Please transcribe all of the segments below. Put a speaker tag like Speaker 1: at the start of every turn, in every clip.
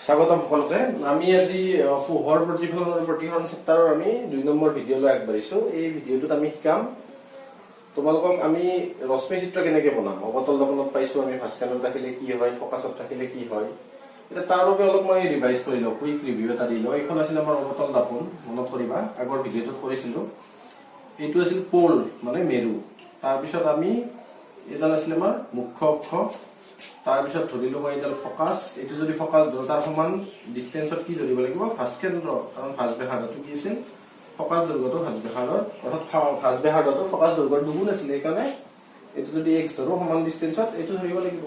Speaker 1: স্বাগতম সকলোকে। আমি আজি পোহৰ প্ৰতিফলন আৰু প্ৰতিসৰণ চেপ্টাৰৰ আমি 2 নম্বৰ ভিডিঅ'লৈ আগবাঢ়িছো। এই ভিডিঅ'টোত আমি শিকাম তোমালোকক আমি ৰশ্মি চিত্ৰ কেনেকে বনাম। অৱতল দৰ্পণত পাইছো আমি, ভাঁজকেন্দ্ৰত ৰাখিলে কি হয়, ফকাছত ৰাখিলে কি হয়। এতিয়া তাৰ বাবে অলপ মই ৰিভাইজ কৰি লওঁ, কুইক ৰিভিউ এটা দি লওঁ। এইখন আছিল আমাৰ অৱতল দাপোন, মনত কৰিবা, আগৰ ভিডিঅ'টোত কৰিছিলো। এইটো আছিল প'ল, মানে মেৰু। তাৰপিছত আমি এইডাল আছিল আমাৰ মুখ্য অক্ষ। তাৰপিছত ধৰিলো মই এইডাল ফকাছ। এইটো যদি ফকাছ ধৰো, তাৰ সমান ডিষ্টেঞ্চত কি ধৰিব লাগিব? ভাঁজ কেন্দ্ৰ। কাৰণ ভাঁজ ব্যাসাৰ্ধটো কি আছিল? ফকাছ দৈৰ্ঘ্যটো ভাঁজ ব্যাসাৰ্ধৰ, অৰ্থাৎ ভাঁজ ব্যাসাৰ্ধটো ফকাছ দৈৰ্ঘ্যৰ দুগুণ আছিল। সেইকাৰণে এইটো যদি এক্স ধৰো, সমান ডিষ্টেঞ্চত এইটো ধৰিব লাগিব।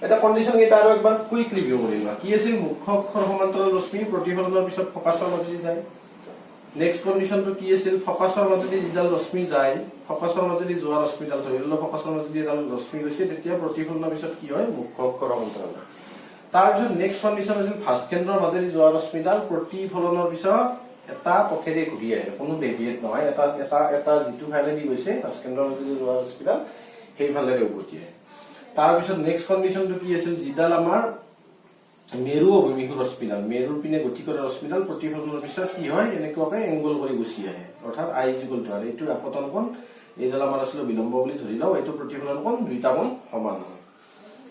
Speaker 1: এতিয়া কণ্ডিশ্যন কেইটা আৰু একবাৰ কুইক ৰিভিউ কৰি লোৱা। কি আছিল? মুখ্য অক্ষৰ সমান্তৰাল ৰশ্মি প্ৰতিফলনৰ পিছত ফকাছৰ মাজেদি যায়। নেক্সট কণ্ডিশ্যনটো কি আছিল? ফকাছৰ মাজেদি যিডাল ৰশ্মি যায়, ফকাছৰ মাজেদি যোৱা ৰশ্মিডাল, ধৰি ললো ফকাছৰ মাজেদি এডাল ৰশ্মি গৈছে, তেতিয়া প্ৰতিফলনৰ পিছত কি হয়? মুখ্য অক্ষৰ সমান্তৰাল হয়। তাৰপিছত নেক্সট কণ্ডিশ্যন আছিল, ভাঁজ কেন্দ্ৰৰ মাজেদি যোৱা ৰশ্মিডাল প্ৰতিফলনৰ পিছত এটা পথেৰে ঘূৰি আহে, কোনো ডেভিয়েট নহয়। এটা এটা এটা যিটো ফালেদি গৈছে, ভাঁজ কেন্দ্ৰৰ মাজেদি যোৱা ৰশ্মিডাল সেইফালেৰে উভতি আহে। তাৰপিছত নেক্সট কণ্ডিশ্যনটো কি আছিল? যিডাল আমাৰ মেৰু অভিমুখী ৰশ্মিডাল, মেৰুৰ পিনে গতি কৰা ৰশ্মিডাল প্ৰতিফলনৰ পিছত কি হয়? এনেকুৱাকে এংগল কৰি গুচি আহে, অৰ্থাৎ আই is equal to আৰ। এইটো আপতন কোণ, এইডাল আমাৰ আছিলে বিলম্ব বুলি ধৰি লওঁ, এইটো প্ৰতিফলন কোণ, দুইটা কোণ সমান হয়।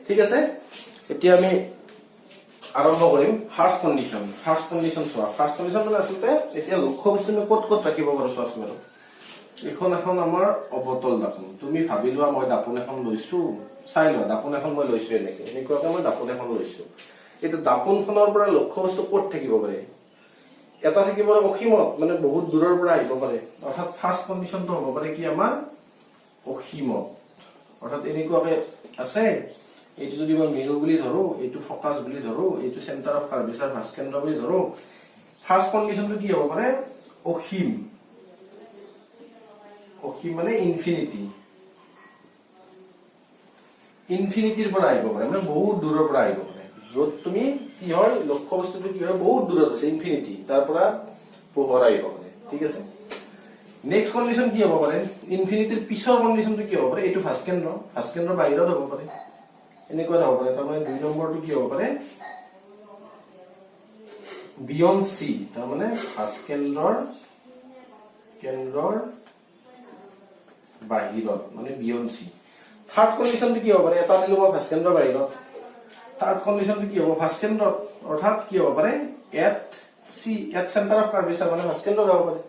Speaker 1: ঠিক আছে, এতিয়া আমি আৰম্ভ কৰিম। First condition. ফাৰ্ষ্ট কণ্ডিশ্যন চোৱা। ফাৰ্ষ্ট কণ্ডিশ্যন মানে আচলতে এতিয়া লক্ষ্য বস্তু আমি ক'ত ক'ত ৰাখিব পাৰো, চোৱাচোন বাৰু। এইখন এখন আমাৰ অৱতল দাপোন। তুমি ভাবি লোৱা মই দাপোন এখন লৈছো, চাই লোৱা, দাপোন এখন মই লৈছো এনেকে, এনেকুৱাকে মই দাপোন এখন লৈছো। এইটো দাপোনখনৰ পৰা লক্ষ্য বস্তু ক'ত থাকিব পাৰে? এটা থাকিব পাৰে অসীমত, মানে বহুত দূৰৰ পৰা আহিব পাৰে। অৰ্থাৎ ফাৰ্ষ্ট কণ্ডিশ্যনটো হ'ব পাৰে কি আমাৰ? অসীমত। অৰ্থাৎ এনেকুৱাকে আছে, এইটো যদি মই মেৰু বুলি ধৰো, এইটো ফকাছ বুলি ধৰো, এইটো চেণ্টাৰ অফ কাৰ্ভেচাৰ, ভাঁজ কেন্দ্ৰ বুলি ধৰো, ফাৰ্ষ্ট কণ্ডিশ্যনটো কি হ'ব পাৰে? অসীম। অসীম মানে ইনফিনিটি। ইনফিনিটিৰ পৰা আহিব পাৰে, মানে বহুত দূৰৰ পৰা আহিব পাৰে, য'ত তুমি কি হয়, লক্ষ্য বস্তুটো কি হয়, বহুত দূৰত আছে, ইনফিনিটি, তাৰ পৰা পোহৰ আহিব পাৰে। ঠিক আছে। নেক্সট কণ্ডিশ্যন কি হ'ব পাৰে? ইনফিনিটিৰ পিছৰ কণ্ডিশ্যনটো কি হ'ব পাৰে? এইটো ভাঁজ কেন্দ্ৰ, ভাঁজ কেন্দ্ৰৰ বাহিৰত হ'ব পাৰে, এনেকুৱা হ'ব পাৰে। তাৰমানে 2 নম্বৰটো কি হ'ব পাৰে? বিয়ণ্ড চি, তাৰমানে ভাঁজ কেন্দ্ৰৰ বাহিৰত, মানে বিয়ণ্ড চি। থাৰ্ড কণ্ডিশ্যনটো কি হ'ব পাৰে? এটা দিলো মই ভাঁজ কেন্দ্ৰৰ বাহিৰত। থাৰ্ড কণ্ডিশ্যনটো কি হ'ব? ভাঁজ কেন্দ্ৰত, অৰ্থাৎ কি হ'ব পাৰে? At C, at center of curvature, মানে ভাঁজ কেন্দ্ৰত হ'ব পাৰে।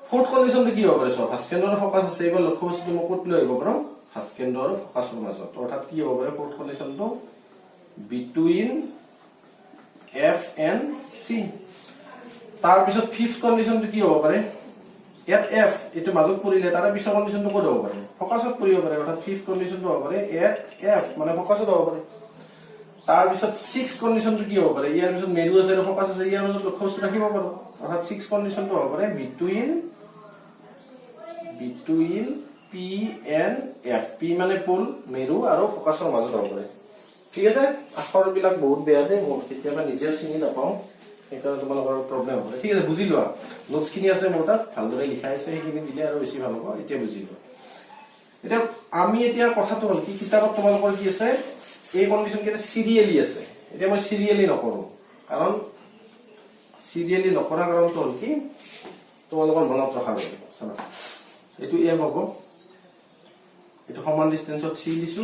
Speaker 1: ফ'ৰ্থ কণ্ডিশ্যনটো কি হ'ব পাৰে চোৱা। ভাঁজ কেন্দ্ৰৰ ফকাছ আছে। এইবাৰ লক্ষ্য বস্তুটো মই ক'ত লৈ আহিব পাৰো? ভাঁজ কেন্দ্ৰ আৰু ফকাছৰ মাজত। অৰ্থাৎ কি হ'ব পাৰে ফ'ৰ্থ কণ্ডিশ্যনটো? Between F and C. তাৰপিছত ফিফ্থ কণ্ডিশ্যনটো কি হ'ব পাৰে? ইয়াত এফ, এইটো মাজত পৰিলে তাৰে পিছৰ কণ্ডিশ্যনটো ক'ত হ'ব পাৰে? ফকাছত পৰিব পাৰে। অৰ্থাৎ ফিফ্থ কণ্ডিশ্যনটো হ'ব পাৰে এট এফ, মানে ফকাছত হ'ব পাৰে। তাৰপিছত ছিক্স কণ্ডিশ্যনটো কি হ'ব পাৰে? ইয়াৰ পিছত মেৰু আছে আৰু ফকাছ আছে, ইয়াৰ মাজত লক্ষ্য বস্তু ৰাখিব পাৰো। অৰ্থাৎ ছিক্স কণ্ডিশ্যনটো হ'ব পাৰে between P and F। P মানে পোল, মেৰু আৰু ফকাছৰ মাজত হ'ব পাৰে। ঠিক আছে। আখৰবিলাক বহুত বেয়া দেই মোৰ, কেতিয়াবা নিজেও চিনি নাপাওঁ, সেইকাৰণে তোমালোকৰ প্ৰব্লেম হ'ব। ঠিক আছে, বুজি লোৱা। নোটছখিনি আছে মোৰ তাত, ভালদৰে লিখাই আছে, সেইখিনি দিলে আৰু বেছি ভাল হ'ব। এতিয়া বুজি লোৱা। এতিয়া আমি এতিয়া কথাটো হ'ল কি, কিতাপত তোমালোকৰ কি আছে? এই কণ্ডিশ্যন কেইটা চিৰিয়েলি আছে। এতিয়া মই চিৰিয়েলি নকৰো। কাৰণ চিৰিয়েলি নকৰা কাৰণটো হ'ল কি, তোমালোকৰ মনত ৰখাৰ বাবে। চাবা, এইটো এ হ'ব, এইটো সমান ডিষ্টেঞ্চত চি দিছো।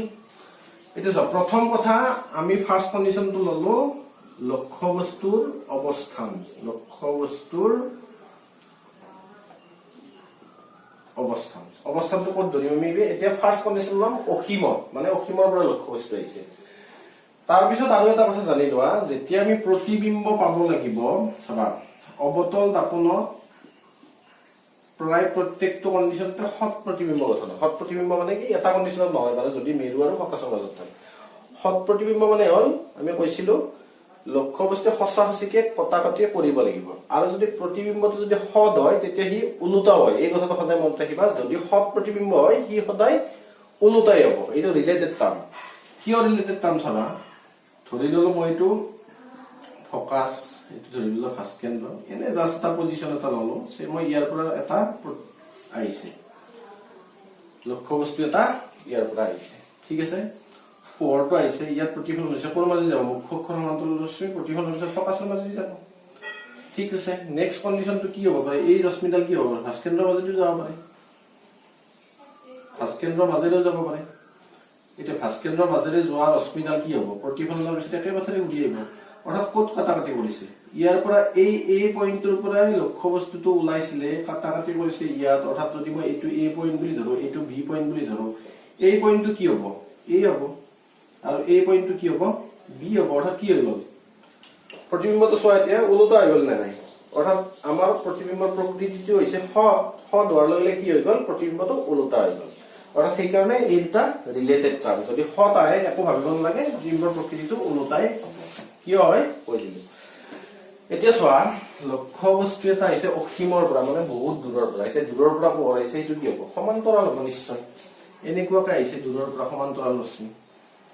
Speaker 1: এতিয়া চোৱা, প্ৰথম কথা আমি ফাৰ্ষ্ট কণ্ডিশ্যনটো ললো লক্ষ্য বস্তুৰ অৱস্থান। লক্ষ্য বস্তুৰ অৱস্থান, অৱস্থানটো ক'ত ধৰিম আমি? এতিয়া ফাৰ্ষ্ট কণ্ডিশ্যন ল'ম অসীমত, মানে অসীমৰ পৰা লক্ষ্য বস্তু আহিছে। তাৰপিছত আৰু এটা কথা জানি লোৱা, যেতিয়া আমি প্ৰতিবিম্ব পাব লাগিব, চাবা, অৱতল দাপোনত প্ৰায় প্ৰত্যেকটো কণ্ডিশ্যনতে সৎ প্ৰতিবিম্ব গঠন হয়। সৎ প্ৰতিবিম্ব মানে কি? এটা কণ্ডিশ্যনত নহয় বাৰু, যদি মেৰু আৰু ফকাছৰ মাজত থাকে। সৎ প্ৰতিবিম্ব মানে হ'ল, আমি কৈছিলো, লক্ষ্য বস্তু সঁচা সঁচিকে কটা কটিয়ে কৰিব লাগিব। আৰু যদি প্ৰতিবিম্বটো যদি সৎ হয়, তেতিয়া সি ওলোটাও হয়। এই কথাটো সদায় মনত ৰাখিবা। যদি সৎ প্ৰতিবিম্ব হয়, সি সদায় ওলোটাই হ'ব। এইটো ৰিলেটেড টাৰ্ম। কিয় ৰিলেটেড টাৰ্ম চাবা। ধৰি ললো মই এইটো ফকাছ, এইটো ধৰি ললো ভাঁজ কেন্দ্ৰ, এনে জাষ্ট এটা পজিশ্যন এটা ললো। মই ইয়াৰ পৰা এটা আহিছে, লক্ষ্য বস্তু এটা ইয়াৰ পৰা আহিছে। ঠিক আছে। পোহৰটো আহিছে, ইয়াত প্ৰতিফলন হৈছে, ক'ৰ মাজেদি যাব? মুখ্য অক্ষৰ সমান্তৰাল ৰশ্মি প্ৰতিফলন পিছত ফকাছৰ মাজেদি যাব। ঠিক আছে। নেক্সট কণ্ডিশ্যনটো কি হ'ব পাৰে? এই ৰশ্মিডাল কি হ'ব পাৰে? ভাঁজকেন্দ্ৰৰ মাজেদিও যাব পাৰে, ভাঁজকেন্দ্ৰৰ মাজেৰেও যাব পাৰে। এতিয়া ভাঁজকেন্দ্ৰৰ মাজেৰে যোৱা ৰশ্মিডাল কি হ'ব? প্ৰতিফলনৰ পিছত একে পথেৰে ঘূৰি আহিব। অৰ্থাৎ ক'ত কাটা কাটি কৰিছে? ইয়াৰ পৰা এই পইণ্টটোৰ পৰাই লক্ষ্য বস্তুটো ওলাইছিলে, কাটা কাটি কৰিছে ইয়াত। অৰ্থাৎ যদি মই এইটো এ পইণ্ট বুলি ধৰো, এইটো বি পইণ্ট বুলি ধৰো, এই পইণ্টটো কি হ'ব? এ হ'ব। আৰু এই পইণ্টটো কি হ'ব? বি হ'ব। অৰ্থাৎ কি হৈ গ'ল প্ৰতিবিম্বটো? চোৱা, এতিয়া ওলোটা হৈ গ'ল নে নাই? অৰ্থাৎ আমাৰ প্ৰতিবিম্বৰ প্ৰকৃতিটো হৈছে সৎ। সৎ হোৱাৰ লগে লগে কি হৈ গ'ল? প্ৰতিবিম্বটো ওলোটা হৈ গ'ল। অৰ্থাৎ সেইকাৰণে এই দুটা ৰিলেটেড টাৰ্ম। যদি সৎ আহে, একো ভাবিব নালাগে, প্ৰতিবিম্বৰ প্ৰকৃতিটো ওলোটাই হ'ব। কিয় হয় কৈ দিলো। এতিয়া চোৱা, লক্ষ্য বস্তু এটা আহিছে অসীমৰ পৰা, মানে বহুত দূৰৰ পৰা। এতিয়া দূৰৰ পৰা পোহৰ আহিছে, সেইটো কি হ'ব? সমান্তৰাল হ'ব নিশ্চয়। এনেকুৱাকে আহিছে দূৰৰ পৰা সমান্তৰাল ৰশ্মি।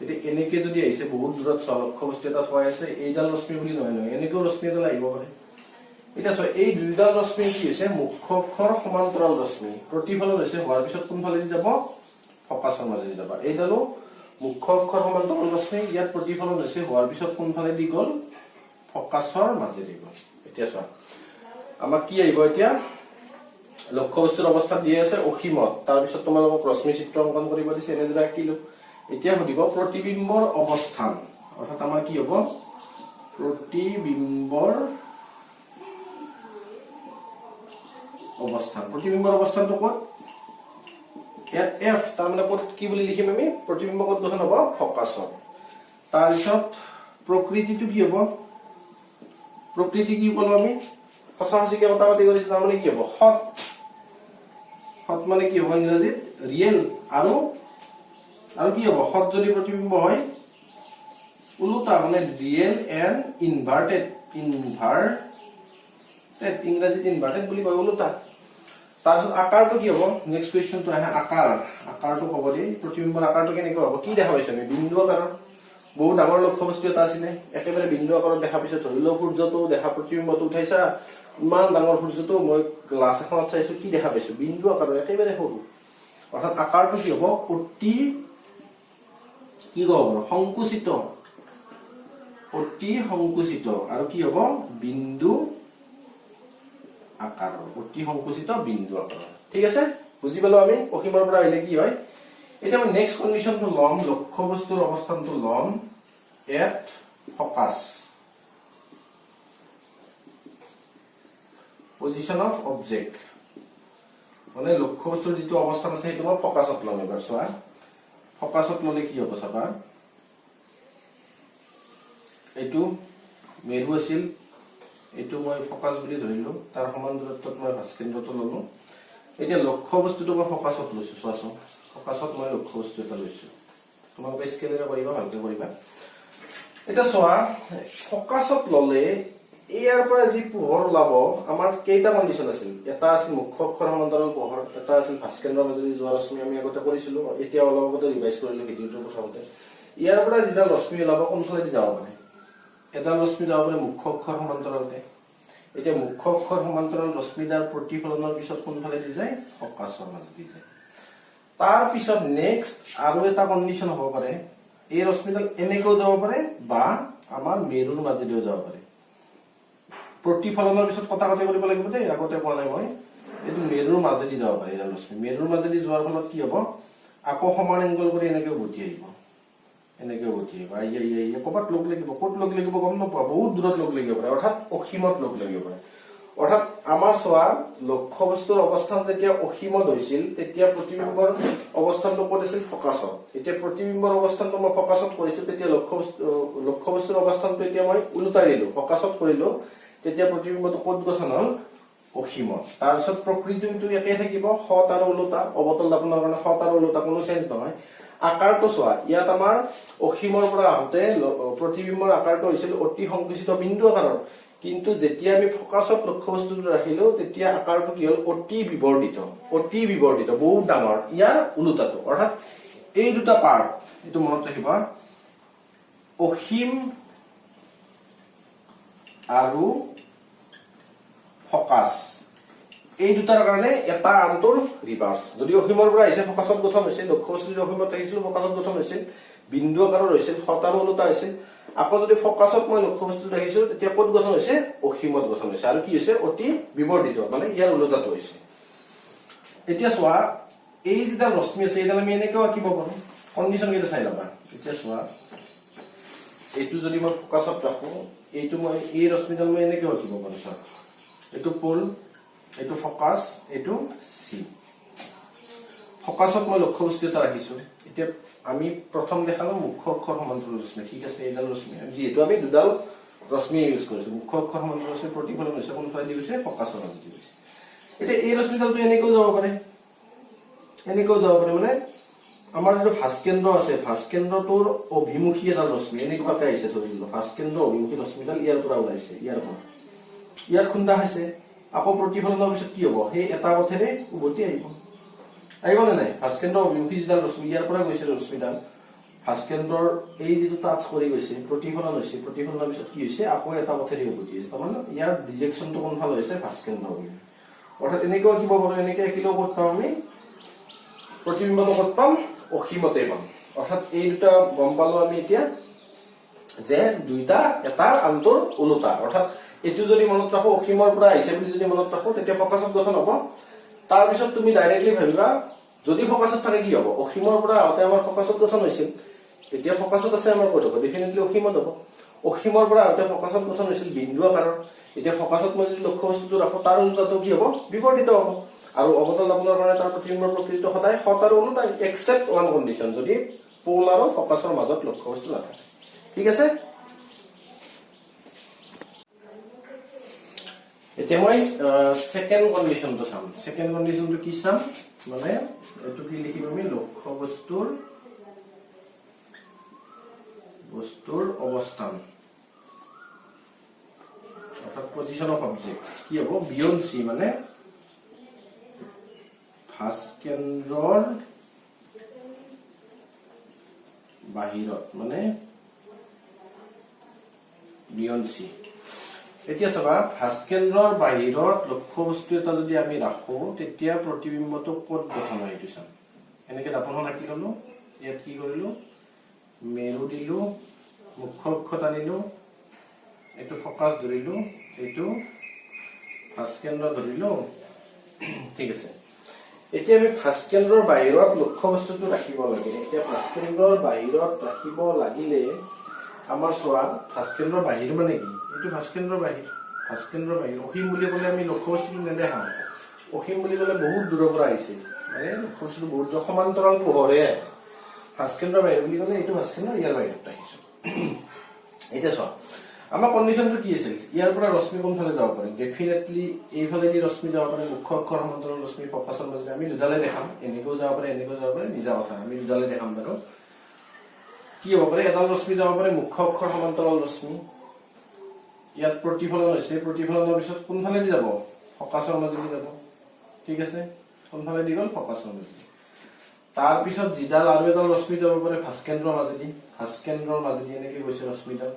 Speaker 1: এতিয়া এনেকে যদি আহিছে বহুত দূৰত, চোৱা, লক্ষ্য বস্তু এটা থোৱাই আছে, এইডাল ৰশ্মি বুলি নহয় নহয়, এনেকেও ৰশ্মি এডাল আহিব পাৰে। এতিয়া চোৱা, এই দুইডাল ৰশ্মি কি হৈছে? মুখ্য অক্ষৰ সমান্তৰাল ৰশ্মি প্ৰতিফলন হৈছে, হোৱাৰ পিছত কোনফালেদি যাব? ফকাছৰ মাজেদি যাব। এইডালো মুখ্য অক্ষৰ সমান্তৰাল ৰশ্মি, ইয়াত প্ৰতিফলন হৈছে, হোৱাৰ পিছত কোনফালেদি গ'ল? ফকাছৰ মাজেদি গ'ল। এতিয়া চোৱা, আমাক কি আহিব এতিয়া? লক্ষ্য বস্তুৰ অৱস্থাত দিয়ে আছে অসীমত। তাৰপিছত তোমালোকক ৰশ্মি চিত্ৰ অংকন কৰিব দিছে, এনেদৰে আঁকিলো। এতিয়া সুধিব প্ৰতিবিম্বৰ অৱস্থান। অৰ্থাৎ আমাৰ কি হ'ব? প্ৰতিবিম্বৰ অৱস্থান। প্ৰতিবিম্বৰ অৱস্থানটো ক'ত? ইয়াত এফ, তাৰমানে ক'ত কি বুলি লিখিম আমি? প্ৰতিবিম্ব ক'ত গঠন হ'ব? ফকাছত। তাৰপিছত প্ৰকৃতিটো কি হ'ব? প্ৰকৃতি কি ক'লো আমি? সঁচা সঁচিকে কথা পাতি কৰিছে, তাৰমানে কি হ'ব? সৎ। সৎ মানে কি হ'ব ইংৰাজীত? ৰিয়েল। আৰু কি হ'ব? সৎ যদি প্ৰতিবিম্ব হয়, ওলোটা, মানে ৰিয়েল এণ্ড ইনভাৰ্টেড। ইনভাৰ্টেড, ইংৰাজীত ইনভাৰ্টেড বুলি কয়, ওলোটা। তাৰপিছত আকাৰটো কি হ'ব? নেক্সট কুৱেশ্যনটো আহে আকাৰ। আকাৰটো ক'ব দেই, প্ৰতিবিম্বৰ আকাৰটো কেনেকুৱা হ'ব? কি দেখা পাইছো আমি? বিন্দু আকাৰৰ। বহুত ডাঙৰ লক্ষ্য বস্তু এটা আছিলে, একেবাৰে বিন্দু আকাৰত দেখা পাইছো। ধৰি লও সূৰ্যটো দেখা, প্ৰতিবিম্বটো উঠাইছা, ইমান ডাঙৰ সূৰ্যটো মই গ্লাছ এখনত চাইছো, কি দেখা পাইছো? বিন্দু আকাৰৰ, একেবাৰে সৰু। অৰ্থাৎ আকাৰটো কি হ'ব? অতি কি ক'ব পাৰো? সংকুচিত, অতি সংকুচিত। আৰু কি হ'ব? বিন্দু আকাৰৰ, অতি সংকুচিত বিন্দু আকাৰৰ। ঠিক আছে, বুজি পালো আমি অসীমৰ পৰা আহিলে কি হয়। এতিয়া মই নেক্সট কণ্ডিশ্যনটো ল'ম, লক্ষ্য বস্তুৰ অৱস্থানটো ল'ম at focus, position of object, মানে লক্ষ্য বস্তুৰ যিটো অৱস্থান আছে, সেইটো মই ফকাছত ল'ম। এবাৰ চোৱা, ফকাছত ল'লে কি হ'ব চাবা। এইটো মেৰু আছিল, এইটো মই ফকাছ বুলি ধৰিলো, তাৰ সমান দূৰত্বত মই ভাঁজকেন্দ্ৰটো ললো। এতিয়া লক্ষ্য বস্তুটো মই ফকাছত লৈছো। চোৱাচোন, ফকাছত মই লক্ষ্য বস্তু এটা লৈছো। তোমালোকে স্কেলেৰে কৰিবা, ভালকে কৰিবা। এতিয়া চোৱা, ফকাছত ললে ইয়াৰ পৰা যি পোহৰ ওলাব, আমাৰ কেইটা কণ্ডিশ্যন আছিল? এটা আছিল মুখ্য অক্ষৰ সমান্তৰাল পোহৰ, এটা আছিল ভাঁজকেন্দ্ৰৰ মাজেদি যোৱা ৰশ্মি, আমি আগতে কৰিছিলো, এতিয়া অলপ আগতে ৰিভাইজ কৰিলো ভিডিঅ'টোৰ প্ৰথমতে। ইয়াৰ পৰা যিডাল ৰশ্মি ওলাব, কোনফালেদি যাব পাৰে? এডাল ৰশ্মি যাব পাৰে মুখ্য অক্ষৰ সমান্তৰালতে। এতিয়া মুখ্য অক্ষৰ সমান্তৰাল ৰশ্মিডাল প্ৰতিফলনৰ পিছত কোনফালেদি যায়? ফকাছৰ মাজেদি যায়। তাৰ পিছত নেক্সট আৰু এটা কণ্ডিশ্যন হ'ব পাৰে, এই ৰশ্মিডাল এনেকেও যাব পাৰে বা আমাৰ মেৰুৰ মাজেদিও যাব পাৰে। প্ৰতিফলনৰ পিছত কটাকটি কৰিব লাগিব দেই, আগতে কোৱা নাই মই। এইটো মেৰুৰ মাজেদি যাব পাৰে। এইডাল ৰশ্মি মেৰুৰ মাজেদি যোৱাৰ ফলত কি হ'ব? আকৌ সমান এংগল কৰি এনেকে উভতি আহিব, এনেকে উভতি আহিব, আহি আহি আহি ক'ৰবাত লগ লাগিব। ক'ত লগ লাগিব গম নোপোৱা, বহুত দূৰত লগ লাগিব পাৰে, অৰ্থাৎ অসীমত লগ লাগিব পাৰে। অৰ্থাৎ আমাৰ চোৱা, লক্ষ্য বস্তুৰ অৱস্থান যেতিয়া অসীমত হৈছিল, তেতিয়া প্ৰতিবিম্বৰ অৱস্থানটো ক'ত আছিল? ফকাছত। এতিয়া প্ৰতিবিম্বৰ অৱস্থানটো মই ফকাছত কৰিছো, তেতিয়া লক্ষ্য বস্তুৰ অৱস্থানটো এতিয়া মই ওলোটাই দিলো, ফকাছত কৰিলো, তেতিয়া প্ৰতিবিম্বটো ক'ত গঠন হ'ল? অসীমত। তাৰপিছত প্ৰকৃতিটো একেই থাকিব, সৎ আৰু ওলোটা। অৱতল দাপোনৰ কাৰণে সৎ আৰু ওলোটা কোনো চেঞ্জ নহয়। আকাৰটো চোৱা, ইয়াত আমাৰ অসীমৰ পৰা আহোঁতে প্ৰতিবিম্বৰ আকাৰটো হৈছিল অতি সংকুচিত বিন্দু আকাৰৰ। কিন্তু যেতিয়া আমি ফকাছত লক্ষ্য বস্তুটো ৰাখিলো, তেতিয়া আকাৰটো কি হ'ল? অতি বিবৰ্ধিত, অতি বিবৰ্ধিত, বহুত ডাঙৰ, ইয়াৰ ওলোটাটো। অৰ্থাৎ এই দুটা পাৰ্ট, এইটো মনত ৰাখিবা, অসীম আৰু ফকাছ, এই দুটাৰ কাৰণে এটা আনটোৰ ৰিভাৰ্চ। যদি অসীমৰ পৰা আহিছে, ফকাছত গঠন হৈছে, লক্ষ্য বস্তু যদি অসীমত ৰাখিছিলো, ফকাছত গঠন হৈছিল, বিন্দু আকাৰৰ হৈছিল, সৎ আৰু ওলোটা হৈছে। আকৌ যদি ফকাছত মই লক্ষ্য বস্তুটো ৰাখিছো, তেতিয়া ক'ত গঠন হৈছে? অসীমত গঠন হৈছে। আৰু কি হৈছে? অতি বিবৰ্ধিত, মানে ইয়াৰ ওলোটাটো হৈছে। এতিয়া চোৱা, এই যিডাল ৰশ্মি আছে, এইডাল আমি এনেকেও আঁকিব পাৰো। কণ্ডিশ্যন কেইটা চাই ল'বা। এতিয়া চোৱা, এইটো যদি মই ফকাছত ৰাখো, এইটো মই এই ৰশ্মিডাল মই এনেকেও আঁকিব পাৰো। চোৱা, এইটো পোল, এইটো ফকাছ, এইটো চি। ফকাছত মই লক্ষ্য বস্তু এটা ৰাখিছো। এতিয়া আমি প্ৰথম দেখালো মুখ্য অক্ষৰ সমান্তৰাল ৰশ্মি। ঠিক আছে, এইডাল ৰশ্মি, যিহেতু আমি দুডাল ৰশ্মি ইউজ কৰিছো, মুখ্য অক্ষৰ সমান্তৰাল ৰশ্মি প্ৰতিফলন হৈছে। কোনফালে দি গৈছে? ফকাছৰ মাজেদি গৈছে। এতিয়া এই ৰশ্মিডালটো এনেকেও যাব পাৰে, এনেকেও যাব পাৰে। মানে আমাৰ যিটো ভাঁজ কেন্দ্ৰ আছে, ভাঁজ কেন্দ্ৰটোৰ অভিমুখী এডাল ৰশ্মি এনেকুৱাকে আহিছে। ধৰি ললো ভাঁজ কেন্দ্ৰ অভিমুখী ৰশ্মিডাল ইয়াৰ পৰা ওলাইছে, ইয়াৰ পৰা ইয়াত খুন্দা খাইছে। আকৌ প্ৰতিফলনৰ পিছত কি হ'ব? সেই এটা পথেৰে উভতি আহিব। আহিব নে নাই? ভাঁজ কেন্দ্ৰ অভিমুখী যিডাল ৰশ্মি ইয়াৰ পৰা গৈছে, ৰশ্মিডাল ভাঁজ কেন্দ্ৰৰ এই যিটো টাচ কৰি গৈছে, প্ৰতিফলন হৈছে। প্ৰতিফলনৰ পিছত কি হৈছে? আকৌ এটা পথেৰে উভতি আহিছে। তাৰমানে ইয়াৰ ডিৰেকশ্যনটো কোনফালে হৈছে? ভাঁজ কেন্দ্ৰ অভিমুখী। অৰ্থাৎ এনেকুৱা আঁকিব পাৰো। এনেকে আঁকিলেও ক'ত পাম আমি প্ৰতিবিম্বটো? ক'ত পাম? অসীমতে পাম। অৰ্থাৎ এই দুটা গম পালো আমি এতিয়া যে দুইটা এটাৰ আনটোৰ ওলোটা। অৰ্থাৎ এইটো যদি মনত ৰাখো, অসীমৰ পৰা আহিছে বুলি যদি মনত ৰাখো, তেতিয়া ফকাছত গঠন হ'ব। তাৰপিছত তুমি ডাইৰেক্টলি ভাবিবা, যদি ফকাছত থাকে কি হ'ব? অসীমৰ পৰা আহোঁতে আমাৰ ফকাছত গঠন হৈছিল, এতিয়া ফকাছত আছে, আমাৰ ক'ত হ'ব? ডেফিনেটলি অসীমত হ'ব। অসীমৰ পৰা আহোঁতে ফকাছত গঠন হৈছিল বিন্দু আকাৰৰ, এতিয়া ফকাছত মই যদি লক্ষ্য বস্তুটো ৰাখো, তাৰ ওলোটাটো কি হ'ব? বিবৰ্ধিত হ'ব। আৰু অৱতল দৰ্পণৰ কাৰণে তাৰ প্ৰতিবিম্বৰ প্ৰকৃতিটো সদায় সৎ আৰু ওলোটা, একচেপ্ট ওৱান কণ্ডিশ্যন, যদি পোল আৰু ফকাছৰ মাজত লক্ষ্য বস্তু নাথাকে। ঠিক আছে। এতিয়া মই ছেকেণ্ড কণ্ডিশ্যনটো চাম। ছেকেণ্ড কণ্ডিশ্যনটো কি চাম? মানে এইটো কি লিখিম আমি? লক্ষ্য বস্তুৰ অৱস্থান, অৰ্থাৎ পজিশ্যন অফ অবজেক্ট কি হ'ব? বিয়ণ্ড চি, মানে ভাঁজ কেন্দ্ৰৰ বাহিৰত, মানে বিয়ণ্ড চি। এতিয়া চাবা, ভাঁজ কেন্দ্ৰৰ বাহিৰত লক্ষ্য বস্তু এটা যদি আমি ৰাখো, তেতিয়া প্ৰতিবিম্বটো ক'ত গঠন হয়, এইটো চাম। এনেকে দাপোনখন আঁকি ললো। ইয়াত কি কৰিলো? মেৰু দিলো, মুখ্য অক্ষ টানিলো, এইটো ফকাছ ধৰিলো, এইটো ভাঁজ কেন্দ্ৰ ধৰিলো। ঠিক আছে। এতিয়া আমি ভাঁজ কেন্দ্ৰৰ বাহিৰত লক্ষ্য বস্তুটো ৰাখিব লাগে। এতিয়া ভাঁজ কেন্দ্ৰৰ বাহিৰত ৰাখিব লাগিলে আমাৰ চোৱা, ভাঁজ কেন্দ্ৰৰ বাহিৰ মানে কি? এইটো ভাঁজ কেন্দ্ৰৰ বাহিৰ। ভাঁজ কেন্দ্ৰৰ বাহিৰ অসীম বুলি ক'লে আমি লক্ষ্য বস্তুটো নেদেখাওঁ। অসীম বুলি ক'লে বহুত দূৰৰ পৰা আহিছে, মানে লক্ষ্য বস্তুটো বহুত দূৰ, সমান্তৰাল পোহৰে আহে। ভাঁজ কেন্দ্ৰৰ বাহিৰ বুলি ক'লে এইটো ভাঁজ কেন্দ্ৰ, ইয়াৰ বাহিৰত ৰাখিছো। এতিয়া চোৱা, আমাৰ কণ্ডিশ্যনটো কি আছিল? ইয়াৰ পৰা ৰশ্মি কোনফালে যাব পাৰে? ডেফিনেটলি এইফালেদি ৰশ্মি যাব পাৰে, মুখ্য অক্ষৰ সমান্তৰাল ৰশ্মি ফকাছৰ মাজেদি। আমি দুডালে দেখাম, এনেকেও যাব পাৰে, এনেকেও যাব পাৰে, নিজা কথা। আমি দুডালে দেখাম বাৰু। কি হ'ব পাৰে? এডাল ৰশ্মি যাব পাৰে মুখ্য অক্ষৰ সমান্তৰাল ৰশ্মি। ইয়াত প্ৰতিফলন হৈছে। প্ৰতিফলনৰ পিছত কোনফালেদি যাব? ফকাছৰ মাজেদি যাব। ঠিক আছে। কোনফালেদি গ'ল? ফকাছৰ মাজেদি। তাৰপিছত যিডাল আৰু এডাল ৰশ্মি যাব পাৰে ভাঁজ কেন্দ্ৰৰ মাজেদি। ভাঁজ কেন্দ্ৰৰ মাজেদি এনেকে গৈছে ৰশ্মিডাল,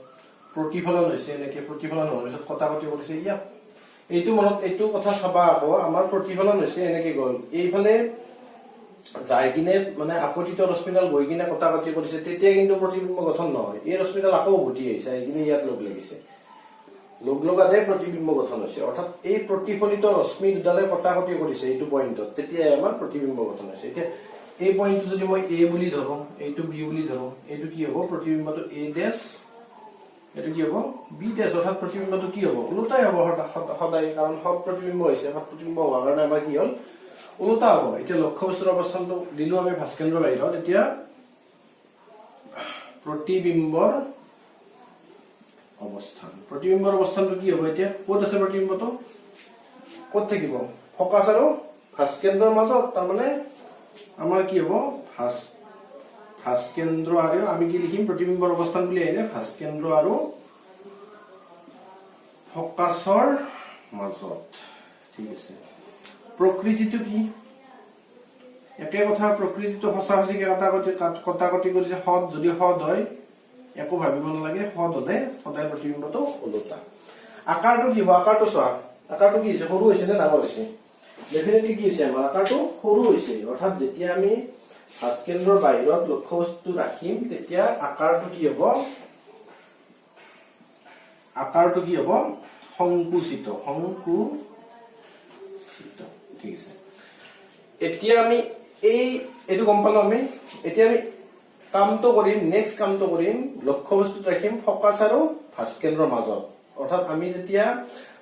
Speaker 1: প্ৰতিফলন হৈছে এনেকে। প্ৰতিফলন হোৱাৰ পিছত কটাকটি কৰিছে ইয়াত। এইটো মনত এইটো কথা চাবা আকৌ, আমাৰ প্ৰতিফলন হৈছে, এনেকে গ'ল, এইফালে যাই কিনে, মানে আপতিত ৰশ্মিডাল গৈ কিনে কটাকটি কৰিছে, তেতিয়া কিন্তু প্ৰতিবিম্ব গঠন নহয়। এই ৰশ্মিডাল আকৌ উভতি আহিছে, আহি কিনে ইয়াত লগ লাগিছে। লগ লগাতে প্ৰতিবিম্ব গঠন হৈছে। অৰ্থাৎ এই প্ৰতিফলিত ৰশ্মি দুডালে কটাকটি কৰিছে এইটো পইণ্টত, তেতিয়াই আমাৰ প্ৰতিবিম্ব গঠন হৈছে। এতিয়া এই পইণ্টটো যদি মই এ বুলি ধৰো, এইটো বি বুলি ধৰো, এইটো কি হ'ব? প্ৰতিবিম্বটো এ ডেছ, এইটো কি হ'ব? বি ডেছ। অৰ্থাৎ প্ৰতিবিম্বটো কি হ'ব? ওলোটাই হ'ব সদায়, কাৰণ সৎ প্ৰতিবিম্ব হৈছে। সৎ প্ৰতিবিম্ব হোৱাৰ কাৰণে আমাৰ কি হ'ল? ওলোটা হ'ব। এতিয়া লক্ষ্য বস্তুৰ অৱস্থানটো দিলো আমি ভাঁজ কেন্দ্ৰৰ বাহিৰত। এতিয়া প্ৰতিবিম্বৰ অৱস্থান, প্ৰতিবিম্বৰ অৱস্থানটো কি হ'ব? এতিয়া ক'ত আছে প্ৰতিবিম্বটো? ক'ত থাকিব? ফকাছ আৰু ভাঁজ কেন্দ্ৰৰ মাজত। তাৰমানে আমাৰ কি হ'ব? ভাঁজ ভাঁজ কেন্দ্ৰ আৰু আমি কি লিখিম? প্ৰতিবিম্বৰ অৱস্থান বুলি আহিলে ভাঁজ কেন্দ্ৰ আৰু ফকাছৰ মাজত। ঠিক আছে। প্ৰকৃতিটো কি? একে কথা। প্ৰকৃতিটো সঁচা সঁচিকে কটাকটি কটাকটি কৰিছে। সৎ যদি সৎ হয়, একো ভাবিব নালাগে। সৎ হলে সদায় প্ৰতিবিম্বটো ওলোটা। আকাৰটো কি হ'ব? আকাৰটো চোৱা, আকাৰটো কি হৈছে? সৰু হৈছে নে ডাঙৰ হৈছে? ডেফিনেটলি কি হৈছে? আমাৰ আকাৰটো সৰু হৈছে। অৰ্থাৎ যেতিয়া আমি ভাঁজ কেন্দ্ৰৰ বাহিৰত লক্ষ্যবস্তু ৰাখিম, তেতিয়া আকাৰটো কি হ'ব? আকাৰটো কি হ'ব? সংকুচিত, সংকুচিত। ঠিক আছে। এতিয়া আমি এইটো গম পালো। আমি এতিয়া কামটো কৰিম, নেক্সট কামটো কৰিম, লক্ষ্য বস্তুত ৰাখিম ফকাছ আৰু ভাঁজ কেন্দ্ৰৰ মাজত। অৰ্থাৎ আমি যেতিয়া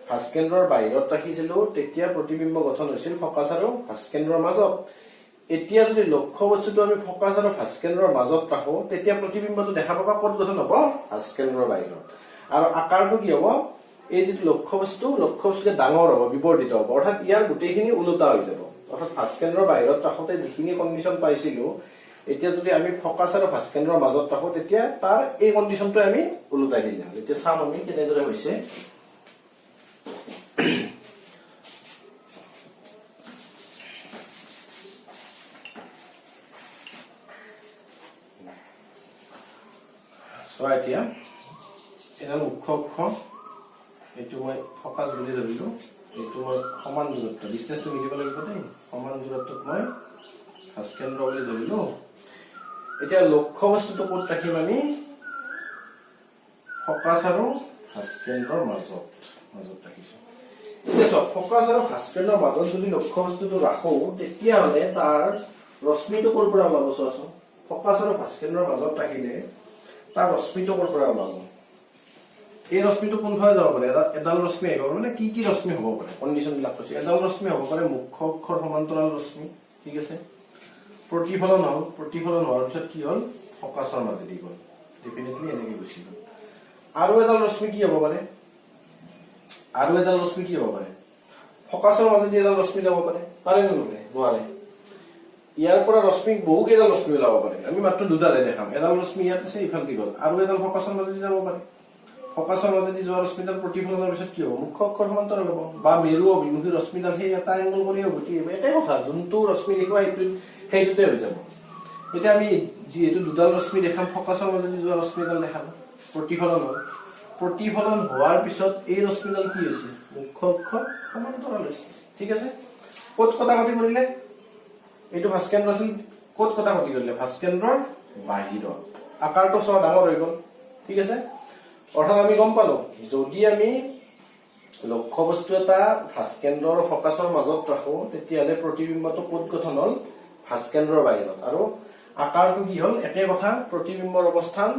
Speaker 1: ভাঁজ কেন্দ্ৰৰ বাহিৰত ৰাখিছিলো, তেতিয়া প্ৰতিবিম্ব গঠন হৈছিল ফকাছ আৰু ভাঁজ কেন্দ্ৰৰ মাজত। এতিয়া যদি লক্ষ্য বস্তুটো আমি ফকাছ আৰু ভাঁজ কেন্দ্ৰৰ মাজত ৰাখো, তেতিয়া প্ৰতিবিম্বটো দেখা পাবা ক'ত গঠন হ'ব? ভাঁজ কেন্দ্ৰৰ বাহিৰত। আৰু আকাৰটো কি হ'ব? এই যিটো লক্ষ্য বস্তু, লক্ষ্য বস্তুটো ডাঙৰ হ'ব, বিবৰ্ধিত হ'ব। অৰ্থাৎ ইয়াৰ গোটেইখিনি ওলোটা হৈ যাব। অৰ্থাৎ ভাঁজ কেন্দ্ৰৰ বাহিৰত ৰাখোতে যিখিনি কণ্ডিশ্যন পাইছিলো, এতিয়া যদি আমি ফকাছ আৰু ভাঁজ কেন্দ্ৰৰ মাজত ৰাখো, তেতিয়া তাৰ এই কণ্ডিশ্যনটো আমি ওলোটাই দিলে হ'ল। এতিয়া চাম আমি কেনেদৰে হৈছে। চোৱা, এতিয়া এডাল মুখ্য অক্ষ, এইটো মই ফকাছ বুলি ধৰিলো। এইটো মই সমান দূৰত্ব, ডিষ্টেঞ্চটো মিলিব লাগিব দেই, সমান দূৰত্বত মই ভাঁজ কেন্দ্ৰ বুলি ধৰিলো। এতিয়া লক্ষ্য বস্তুটো ক'ত ৰাখিম আমি? ফকাছ আৰু ভাঁজ কেন্দ্ৰৰ মাজত ৰাখিছো। এতিয়া চাওক, ফকাছ আৰু ভাঁজ কেন্দ্ৰৰ মাজত যদি লক্ষ্য বস্তুটো ৰাখো, তেতিয়াহ'লে তাৰ ৰশ্মিটো ক'ৰ পৰা ওলাব চোৱাচোন। ফকাছ আৰু ভাঁজ কেন্দ্ৰৰ মাজত ৰাখিলে তাৰ ৰশ্মিটো ক'ৰ পৰা ওলাব? এই ৰশ্মিটো কোনফালে যাব পাৰে? এডাল ৰশ্মি আহিব পাৰে, মানে কি কি ৰশ্মি হ'ব পাৰে, কণ্ডিশ্যন বিলাক কৈছো। এডাল ৰশ্মি হ'ব পাৰে মুখ্য অক্ষৰ সমান্তৰাল ৰশ্মি, ঠিক আছে। প্ৰতিফলন হ'ল, প্ৰতিফলন হোৱাৰ পিছত কি হ'ল? ফকাছৰ মাজেদি গ'ল, ডেফিনেটলি এনেকে গুচি গ'ল। আৰু এডাল ৰশ্মি কি হ'ব পাৰে? আৰু এডাল ৰশ্মি কি হ'ব পাৰে? ফকাছৰ মাজেদি এডাল ৰশ্মি যাব পাৰে, পাৰে নে নোৱাৰে? নোৱাৰে। ইয়াৰ পৰা ৰশ্মি, বহু কেইডাল ৰশ্মি ওলাব পাৰে, আমি মাত্ৰ দুডালহে দেখাম। এডাল ৰশ্মি ইয়াত আছে, ইফালেদি গ'ল। আৰু এডাল ফকাছৰ মাজেদি যাব পাৰে। ফকাছৰ মাজেদি যোৱা ৰশ্মিডাল প্ৰতিফলনৰ পিছত কি হ'ব? মুখ্য অক্ষৰ সমান্তৰাল হ'ব বা মেৰু অভিমুখী ৰশ্মিডাল সেই এটা এংগল কৰি উভতি আহিব। একে কথা, যোনটো ৰশ্মি দেখুৱা সেইটোতে হৈ যাব। এতিয়া আমি যিহেতু দুডাল ৰশ্মি দেখাম, ফকাছৰ মাজেদি যোৱা ৰশ্মিডাল দেখালো, প্ৰতিফলন হ'ল। প্ৰতিফলন হোৱাৰ পিছত এই ৰশ্মিডাল কি হৈছে? মুখ্য অক্ষ সমান্তৰাল হৈছে, ঠিক আছে। ক'ত কটাকটি কৰিলে? এইটো ভাঁজ কেন্দ্ৰ আছিল, ক'ত কটাকটি কৰিলে? ভাঁজ কেন্দ্ৰৰ বাহিৰত। আকাৰটো চোৱা, ডাঙৰ হৈ গ'ল, ঠিক আছে। অৰ্থাৎ আমি গম পালো, যদি আমি লক্ষ্য বস্তু এটা ভাঁজ কেন্দ্ৰ আৰু ফকাছৰ মাজত ৰাখো, তেতিয়াহ'লে প্ৰতিবিম্বটো ক'ত গঠন হ'ল? ভাঁজ কেন্দ্ৰৰ বাহিৰত। আৰু আকাৰটো কি হ'ল? একে কথা, প্ৰতিবিম্বৰ অৱস্থান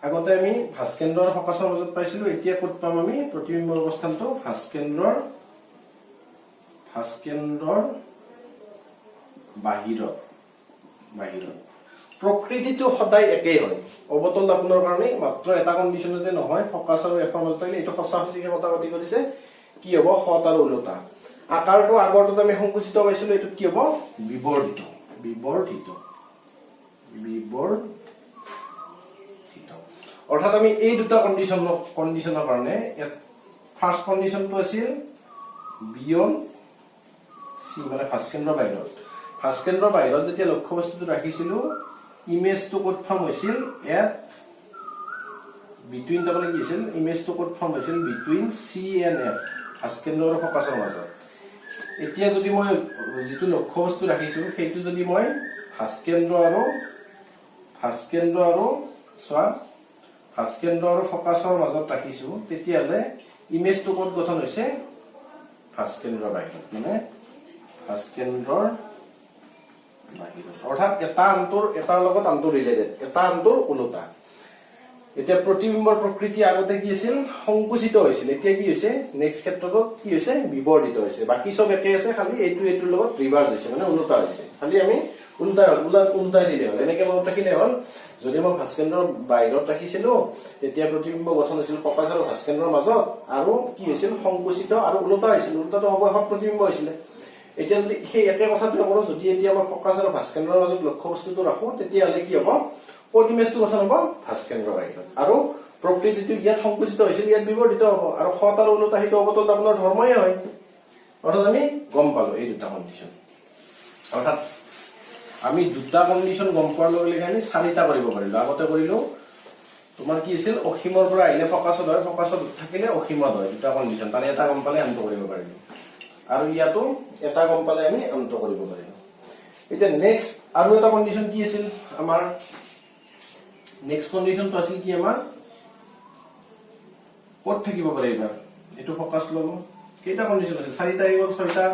Speaker 1: আগতে আমি ভাঁজ কেন্দ্ৰ আৰু ফকাছৰ মাজত পাইছিলো, এতিয়া ক'ত পাম আমি প্ৰতিবিম্বৰ অৱস্থানটো? ভাঁজ কেন্দ্ৰৰ বাহিৰত, বাহিৰত। প্ৰকৃতিটো সদায় একেই হয়। অৱতল দাপোনৰ কাৰণে মাত্ৰ এটা কণ্ডিশ্যনতে নহয়, ফকাছ আৰু এফৰ মাজত থাকিলে এইটো সঁচা সঁচিকে কটাকটি কৰিছে, কি হ'ব? সৎ আৰু ওলোটা। আকাৰটো আগৰটোত আমি সংকুচিত পাইছিলো, এইটোত কি হ'ব? বিবৰ্ধিত, বিবৰ্ধিত, বিবৰ্ধিত। অৰ্থাৎ আমি এই দুটা কণ্ডিশ্যনৰ কাৰণে, ফাৰ্ষ্ট কণ্ডিশ্যনটো আছিল বিয়ণ্ড চি, মানে ভাঁজ কেন্দ্ৰৰ বাহিৰত। ভাঁজ কেন্দ্ৰৰ বাহিৰত যেতিয়া লক্ষ্য বস্তুটো ৰাখিছিলো, ইমেজটো ক'ত ফৰ্ম হৈছিল? ইয়াত বিটুইন, তাৰমানে কি হৈছিল? ইমেজটো ক'ত ফৰ্ম হৈছিল? বিটুইন চি এণ্ড এফ, ভাঁজ কেন্দ্ৰ আৰু ফকাছৰ মাজত। এতিয়া যদি মই যিটো লক্ষ্য বস্তু ৰাখিছো, সেইটো যদি মই ভাঁজ কেন্দ্ৰ আৰু চোৱা, ভাঁজ কেন্দ্ৰ আৰু ফকাছৰ মাজত ৰাখিছো, তেতিয়াহ'লে ইমেজটো ক'ত গঠন হৈছে? ভাঁজ কেন্দ্ৰৰ বাহিৰত, মানে ভাঁজ কেন্দ্ৰৰ বাহিৰত। অৰ্থাৎ এটা আনটোৰ, এটাৰ লগত আনটো ৰিলেটেড, এটা আনটোৰ ওলোটা। এতিয়া প্ৰতিবিম্বৰ প্ৰকৃতি আগতে কি আছিল? সংকুচিত হৈছিল। এতিয়া কি হৈছে? নেক্সট ক্ষেত্ৰতত কি হৈছে? বিবৰ্ধিত হৈছে। বাকী চব একে আছে, খালি এইটো এইটোৰ লগত ৰিভাৰ্চ হৈছে, মানে ওলোটা হৈছে। খালি আমি ওলোটাই দিলে হ'ল। এনেকে মনত ৰাখিলে হ'ল, যদি মই ভাঁজ কেন্দ্ৰৰ বাহিৰত ৰাখিছিলো, তেতিয়া প্ৰতিবিম্ব গঠন হৈছিল ফকাছ আৰু ভাঁজ কেন্দ্ৰৰ মাজত আৰু কি হৈছিল? সংকুচিত আৰু ওলোটা হৈছিল। ওলোটাটো হ'ব, সৎ প্ৰতিবিম্ব হৈছিলে। এতিয়া যদি সেই একে কথাটোৱে কৰো, যদি এতিয়া মই ফকাছ আৰু ভাঁজ কেন্দ্ৰৰ মাজত লক্ষ্য বস্তুটো ৰাখো, তেতিয়াহ'লে কি হ'ব? ক'ত ইমেজটো গঠন হ'ব? ভাঁজ কেন্দ্ৰৰ বাহিৰত। আৰু প্ৰকৃতিটো ইয়াত সংকুচিত হৈছিল, ইয়াত বিবৰ্ধিত হ'ব। আৰু সৎ আৰু ওলোটা, সেইটো অৱতল দাপোনৰ ধৰ্মই হয়। অৰ্থাৎ আমি গম পালো এই দুটা কণ্ডিশ্যন। অৰ্থাৎ আমি দুটা কণ্ডিশ্যন গম পোৱাৰ লগে লগে আমি চাৰিটা কৰিব পাৰিলো। আগতে কৰিলো তোমাৰ কি আছিল? অসীমৰ পৰা আহিলে ফকাছত হয়, ফকাছত থাকিলে অসীমত হয়। দুটা কণ্ডিশ্যন, তাৰে এটা গম পালে আনটো কৰিব পাৰিলো। আৰু ইয়াতো এটা গম পালে আমি আনটো কৰিব পাৰিলো। এতিয়া নেক্সট আৰু এটা কণ্ডিশ্যন কি আছিল আমাৰ? নেক্সট কণ্ডিশ্যনটো আছিল কি আমাৰ? ক'ত থাকিব পাৰে এইবাৰ? এইটো ফকাছ ল'ব। কেইটা কণ্ডিশ্যন আছিল? চাৰিটা আহি গ'ল, ছয়টা।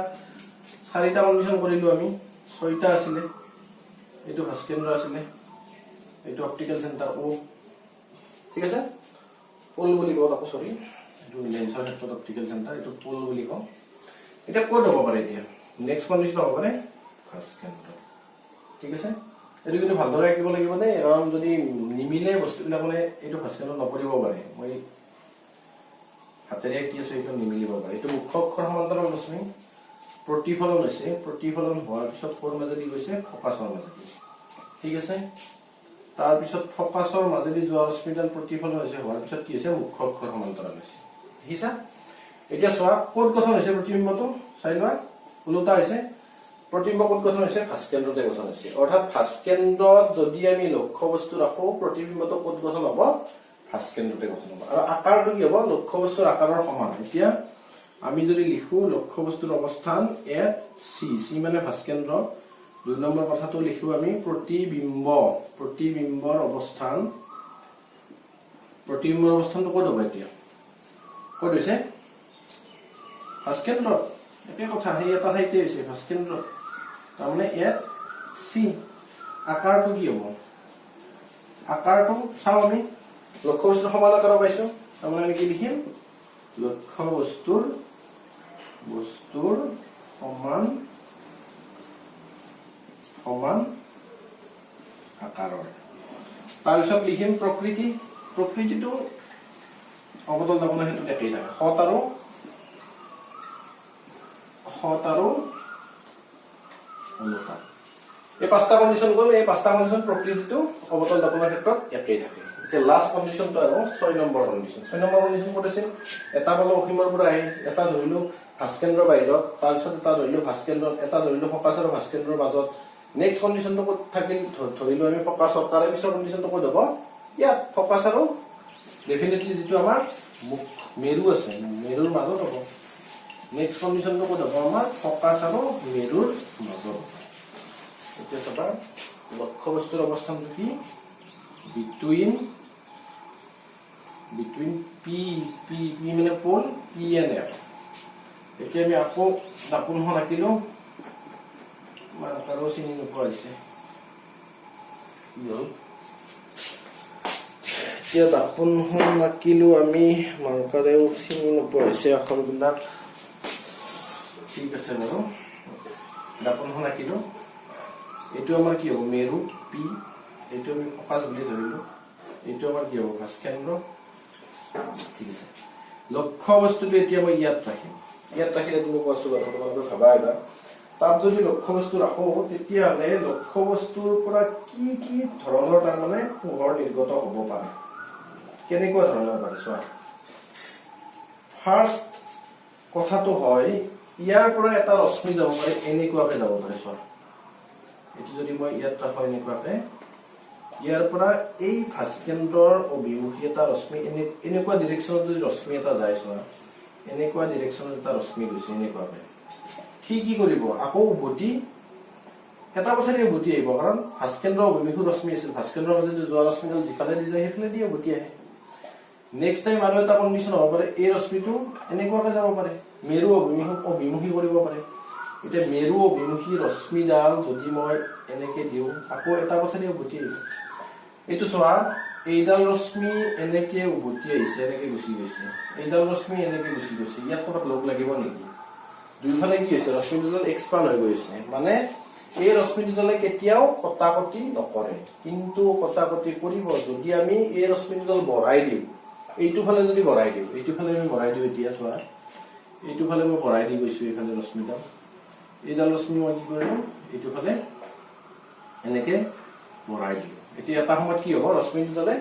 Speaker 1: চাৰিটা কণ্ডিশ্যন কৰিলো আমি, ছয়টা আছিলে। এইটো ভাঁজ কেন্দ্ৰ আছিলে, এইটো অপটিকেল চেণ্টাৰ অ', ঠিক আছে? পল বুলি কওঁ আকৌ, চৰি, এইটো লেন্সৰ ক্ষেত্ৰত অপটিকেল চেণ্টাৰ, এইটো পল বুলি কওঁ। এতিয়া ক'ত হ'ব পাৰে? এতিয়া নেক্সট কণ্ডিশ্যন হ'ব পাৰে ভাঁজ কেন্দ্ৰ, ঠিক আছে? এইটো কিন্তু ভালদৰে আঁকিব লাগিব দেই, কাৰণ যদি নিমিলে বস্তুবিলাক, মানে এইটো ভাঁজ কেন্দ্ৰ নপৰিব পাৰে। মই হাতেৰে আঁকি আছো, এইটো নিমিলিব পাৰে। এইটো মুখ্য অক্ষৰ সমান্তৰাল ৰশ্মি প্ৰতিফলন হৈছে। প্ৰতিফলন হোৱাৰ পিছত ক'ৰ মাজেদি গৈছে? ফকাছৰ মাজেদি, ঠিক আছে? তাৰপিছত ফকাছৰ মাজেদি যোৱা ৰশ্মিডাল প্ৰতিফলন হৈছে, হোৱাৰ পিছত কি হৈছে? মুখ্য অক্ষৰ সমান্তৰাল হৈছে। দেখিছা? এতিয়া চোৱা, ক'ত গঠন হৈছে প্ৰতিবিম্বটো চাই লোৱা। ওলোটা হৈছে। প্ৰতিবিম্ব ক'ত গঠন হৈছে? ভাঁজ কেন্দ্ৰতে গঠন হৈছে। অৰ্থাৎ ভাঁজ কেন্দ্ৰত যদি আমি লক্ষ্য বস্তু ৰাখো, প্ৰতিবিম্বটো ক'ত গঠন হ'ব? ভাঁজ কেন্দ্ৰতে গঠন হ'ব। আৰু আকাৰটো কি হ'ব? লক্ষ্য বস্তুৰ আকাৰৰ সমান। এতিয়া আমি যদি লিখো লক্ষ্য বস্তুৰ অৱস্থান এট চি, চি মানে ভাঁজ কেন্দ্ৰ। 2 নম্বৰ কথাটো লিখো আমি প্ৰতিবিম্বৰ অৱস্থান। প্ৰতিবিম্বৰ অৱস্থানটো ক'ত হ'ব এতিয়া? ক'ত হৈছে? ভাঁজ কেন্দ্ৰত। একে কথা, সেই এটা ঠাইতে হৈছে, ভাঁজ কেন্দ্ৰত। তাৰমানে ইয়াত চি। আকাৰটো কি হ'ব? আকাৰটো চাওঁ আমি, লক্ষ্য বস্তুৰ সমান আকাৰৰ পাইছো। তাৰমানে আমি কি লিখিম? লক্ষ্য বস্তুৰ সমান আকাৰৰ। তাৰপিছত লিখিম প্ৰকৃতি। প্ৰকৃতিটো অৱতল দৰ্পণৰ ক্ষেত্ৰত একেই থাকে, সৎ আৰু ওলোটা। এই পাঁচটা কণ্ডিশ্যন গ'ল। এই পাঁচটা কণ্ডিশ্যন, প্ৰকৃতিটো অৱতল দৰ্পণৰ ক্ষেত্ৰত একেই থাকে। এতিয়া লাষ্ট কণ্ডিশ্যনটো আৰু 6 নম্বৰ কণ্ডিশ্যন। 6 নম্বৰ কণ্ডিশ্যন ক'ত আছিল? এটা পালো অসীমৰ পৰা আহি, এটা ধৰিলো ভাঁজকেন্দ্ৰৰ বাহিৰত, তাৰপিছত এটা ধৰিলো ভাঁজকেন্দ্ৰত, এটা ধৰিলো ফকাছ আৰু ভাঁজকেন্দ্ৰৰ মাজত। নেক্সট কণ্ডিশ্যনটো ক'ত থাকিল? ধৰিলো আমি ফকাছত। তাৰে পিছৰ কণ্ডিশ্যনটো ক'ত হ'ব? ইয়াত ফকাছ আৰু ডেফিনেটলি যিটো আমাৰ মুখ মেৰু আছে, মেৰুৰ মাজত হ'ব। নেক্সট কণ্ডিশ্যনটো ক'ত হ'ব আমাৰ? ফকাছ আৰু মেৰুৰ মাজত হ'ব। এতিয়া চাবা, লক্ষ্য বস্তুৰ অৱস্থানটো কি? Between P, P মানে পল, পি এণ্ড এফ। এতিয়া আমি আকৌ দাপোনখন আঁকিলো। মাৰ্কাৰো চিনি নোপোৱা হৈছে, কি হ'ল? এতিয়া দাপোনখন আঁকিলো আমি, মাৰ্কাৰেও চিনি নোপোৱা হৈছে আখৰবিলাক। ঠিক আছে বাৰু, দাপোনখন আঁকিলো। এইটো আমাৰ কি হ'ব? মেৰু পি। এইটো আমি ফকাছ বুলি ধৰিলো। এইটো আমাৰ কি হ'ব? ভাঁজকেন্দ্ৰ, ঠিক আছে? লক্ষ্য বস্তুটো এতিয়া মই ইয়াত ৰাখিম। ইয়াত ৰাখিলে তুমি কোৱাচোন বাৰু, তোমালোকে ভাবা এবাৰ, তাত যদি লক্ষ্য বস্তু ৰাখো, তেতিয়াহ'লে লক্ষ্য বস্তুৰ পৰা কি কি ধৰণৰ তাৰমানে পোহৰ নিৰ্গত হ'ব পাৰে, কেনেকুৱা ধৰণৰ পাৰে চোৱা। ফাৰ্ষ্ট কথাটো হয়, ইয়াৰ পৰা এটা ৰশ্মি যাব পাৰে, এনেকুৱাকে যাব পাৰে। চোৱা, এইটো যদি মই ইয়াত ৰাখো এনেকুৱাকে, ইয়াৰ পৰা এই ভাঁজকেন্দ্ৰৰ অভিমুখী এটা ৰশ্মি, এনেকুৱা ডিৰেকশ্যনত যদি ৰশ্মি এটা যায়, চোৱা, এনেকুৱা ডিৰেকশ্যনত এটা ৰশ্মি গৈছে এনেকুৱাকে, সি কি কৰিব? আকৌ উভতি এটা পথেৰে উভতি আহিব, কাৰণ ভাঁজকেন্দ্ৰ অভিমুখী ৰশ্মি আছিল। ভাঁজকেন্দ্ৰৰ মাজেদি যোৱা ৰশ্মিডাল যিফালে দি যায়, সেইফালে দিয়ে উভতি আহে। নেক্সট টাইম আৰু এটা কণ্ডিশ্যন হ'ব পাৰে, এই ৰশ্মিটো এনেকুৱাকে যাব পাৰে, মেৰু অভিমুখী কৰিব পাৰে। এতিয়া মেৰু অভিমুখী ৰশ্মিডাল যদি মই এনেকে দিওঁ, আকৌ এটা পথেৰে উভতি আহিব। এইটো চোৱা, এইডাল ৰশ্মি এনেকে উভতি আহিছে, এনেকে গুচি গৈছে। এইডাল ৰশ্মি এনেকে গুচি গৈছে। ইয়াত ক'ৰবাত লগ লাগিব নেকি? দুয়োফালে কি হৈছে? ৰশ্মি দুডাল এক্সপাণ্ড হৈ গৈছে। মানে এই ৰশ্মি দুডালে কেতিয়াও কটাকটি নকৰে। কিন্তু কটাকটি কৰিব যদি আমি এই ৰশ্মি দুডাল বঢ়াই দিওঁ, এইটো ফালে যদি বঢ়াই দিওঁ, এইটো ফালে আমি বঢ়াই দিওঁ। এতিয়া চোৱা, এইটো ফালে মই বঢ়াই দি গৈছো এইফালে ৰশ্মিডাল। এইডাল ৰশ্মি মই কি কৰিলো? এইটো ফালে এনেকে বঢ়াই দিলো। এতিয়া এটা সময়ত কি হ'ব? ৰশ্মি দুডালে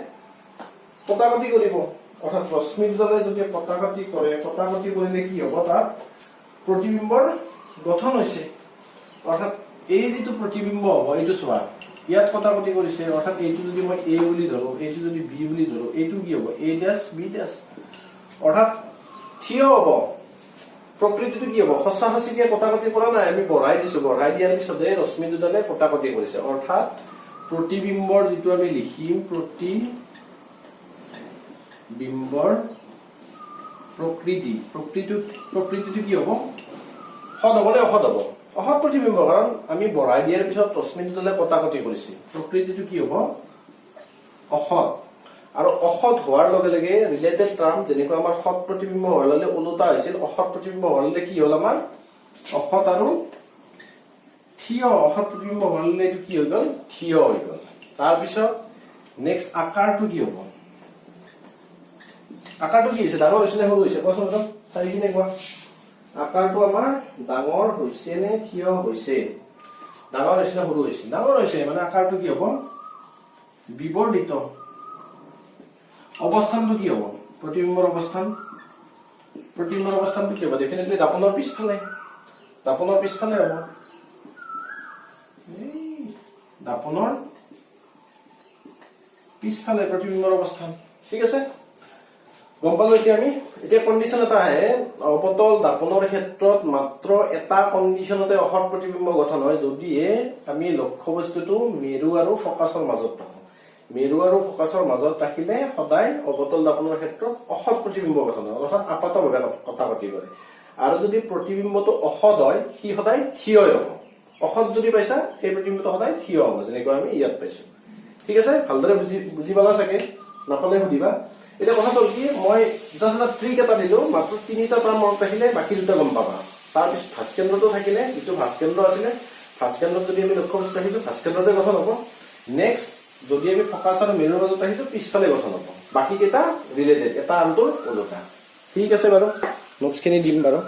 Speaker 1: কটাকটি কৰিব। অৰ্থাৎ ৰশ্মি দুডালে যদি কটাকটি কৰে, কটাকটি কৰিলে কি হ'ব? তাত প্ৰতিবিম্বৰ গঠন হৈছে। অৰ্থাৎ এই যিটো প্ৰতিবিম্ব হ'ব, এইটো চোৱা, ইয়াত কটাকটি কৰিছে। অৰ্থাৎ এইটো যদি মই এ বুলি ধৰো, এইটো যদি বি বুলি ধৰো, এইটো কি হ'ব? এ ডেছ বি ডেছ। অৰ্থাৎ থিয় হ'ব। প্ৰকৃতিটো কি হ'ব? সঁচা সঁচিকে কটাকটি কৰা নাই, আমি বঢ়াই দিছো। বঢ়াই দিয়াৰ পিছতে ৰশ্মি দুডালে কটাকটি কৰিছে। অৰ্থাৎ প্ৰতিবিম্বৰ যিটো আমি লিখিম, প্ৰতিবিম্বৰ প্ৰকৃতি, প্ৰকৃতিটো কি হ'ব? সৎ হ'ব নে অসৎ হ'ব? অসৎ প্ৰতিবিম্ব, কাৰণ আমি বঢ়াই দিয়াৰ পিছত ৰশ্মি দুডালে কটাকটি কৰিছে। প্ৰকৃতিটো কি হ'ব? অসৎ। আৰু অসৎ হোৱাৰ লগে লগে ৰিলেটেড টাৰ্ম, যেনেকুৱা আমাৰ সৎ প্ৰতিবিম্ব হোৱাৰ লগে ওলোটা হৈছিল, অসৎ প্ৰতিবিম্ব হোৱাৰ লগে কি হ'ল আমাৰ? অসৎ আৰু থিয়। অসৎ প্ৰতিবিম্ব হোৱাৰ লগে এইটো কি হৈ গ'ল? থিয় হৈ গ'ল। তাৰপিছত নেক্সট আকাৰটো কি হ'ব? আকাৰটো কি হৈছে? ডাঙৰ হৈছে নে সৰু হৈছে? কোৱাচোন একদম চাই কিনে কোৱা। আকাৰটো আমাৰ ডাঙৰ হৈছে নে থিয় হৈছে? ডাঙৰ হৈছে নে সৰু হৈছে? ডাঙৰ হৈছে, মানে আকাৰটো কি হ'ব? বিবৰ্ধিত। অৱস্থানটো কি হ'ব? প্ৰতিবিম্বৰ অৱস্থান, প্ৰতিবিম্বৰ অৱস্থানটো কি হ'ব? ডেফিনেটলি দাপোনৰ পিছফালে, দাপোনৰ পিছফালে হ'ব। এই দাপোনৰ পিছফালে প্ৰতিবিম্বৰ অৱস্থান। ঠিক আছে, গম পালো। এতিয়া আমি এতিয়া কণ্ডিশ্যন এটা আহে। অৱতল দাপোনৰ ক্ষেত্ৰত মাত্ৰ এটা কণ্ডিশ্যনতে অসৎ প্ৰতিবিম্ব গঠন হয়, যদিহে আমি লক্ষ্য বস্তুটো মেৰু আৰু ফকাছৰ মাজত ৰাখো। মেৰু আৰু ফকাছৰ মাজত ৰাখিলে সদায় অৱতল দাপোনৰ ক্ষেত্ৰত অসৎ প্ৰতিবিম্ব গঠন হয়, অৰ্থাৎ আপাতভাৱে কটাকটি কৰে। আৰু যদি প্ৰতিবিম্বটো অসৎ হয়, সি সদায় থিয় হ'ব। অসৎ যদি পাইছা, সেই প্ৰতিবিম্বটো সদায় থিয় হ'ব, যেনেকুৱা আমি ইয়াত পাইছো। ঠিক আছে, ভালদৰে বুজি বুজি পালা চাগে, নাপালে সুধিবা। এতিয়া কথাটো হ'ল কি, মই জাষ্ট এটা ট্ৰিক এটা দিলো। মাত্ৰ তিনিটা টাৰ্ম মনত ৰাখিলে বাকী দুটা গম পাবা। তাৰপিছত ভাঁজকেন্দ্ৰটো থাকিলে, যিটো ভাঁজকেন্দ্ৰ আছিলে, ভাঁজকেন্দ্ৰত যদি আমি লক্ষ্য বস্তু ৰাখিছো, ভাঁজকেন্দ্ৰতে গঠন হ'ব। নেক্সট যদি আমি ফকাছ আৰু মেৰুৰ মাজত ৰাখিছো, পিছফালে গঠন হ'ব। বাকী কেইটা ৰিলেটেড, এটা আনটোৰ ওলোটা। ঠিক আছে বাৰু, নোটছখিনি দিম বাৰু।